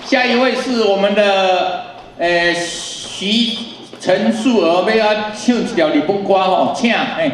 下一位是我們的徐陳素娥，欲愛唱一條日本歌吼，請，嘿。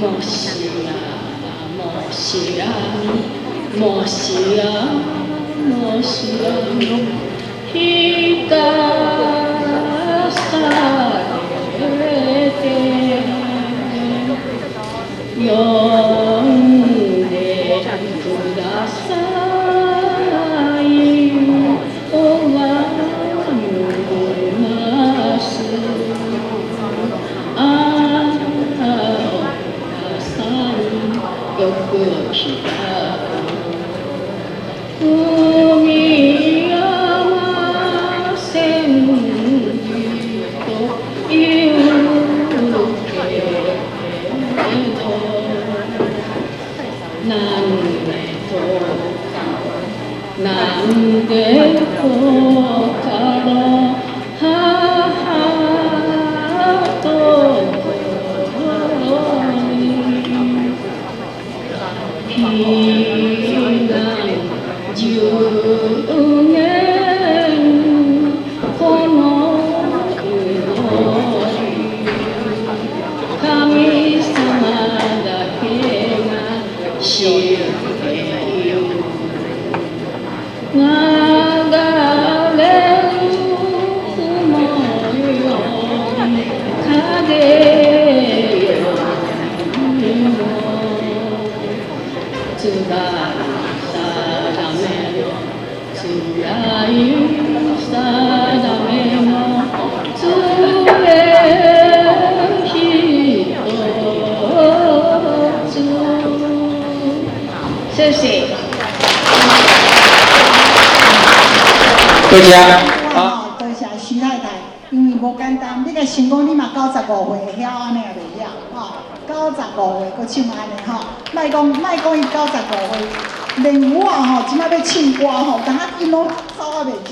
もしやもしやもしやもしや聞かされて呼んでください拝みますああお母さんよく来た海山千里と言うけれどなんでとなんでとかろ母とに避難10年この祈り神様だけが知っている流れる雲より風よりもつらい定めのつらい定めの杖ひとつ。謝謝。多謝。啊，多謝徐太太，因為無簡單，你共想講你嘛九十五歲會曉按呢也袂曉，吼，九十五歲閣唱按呢吼，莫講莫講伊九十五歲，連我吼這擺欲唱歌吼，感覺音攏走啊袂去，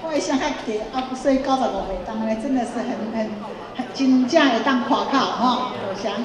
我的聲較低，啊，所以九十五歲當然真的是很很很真正會當誇口吼，多謝。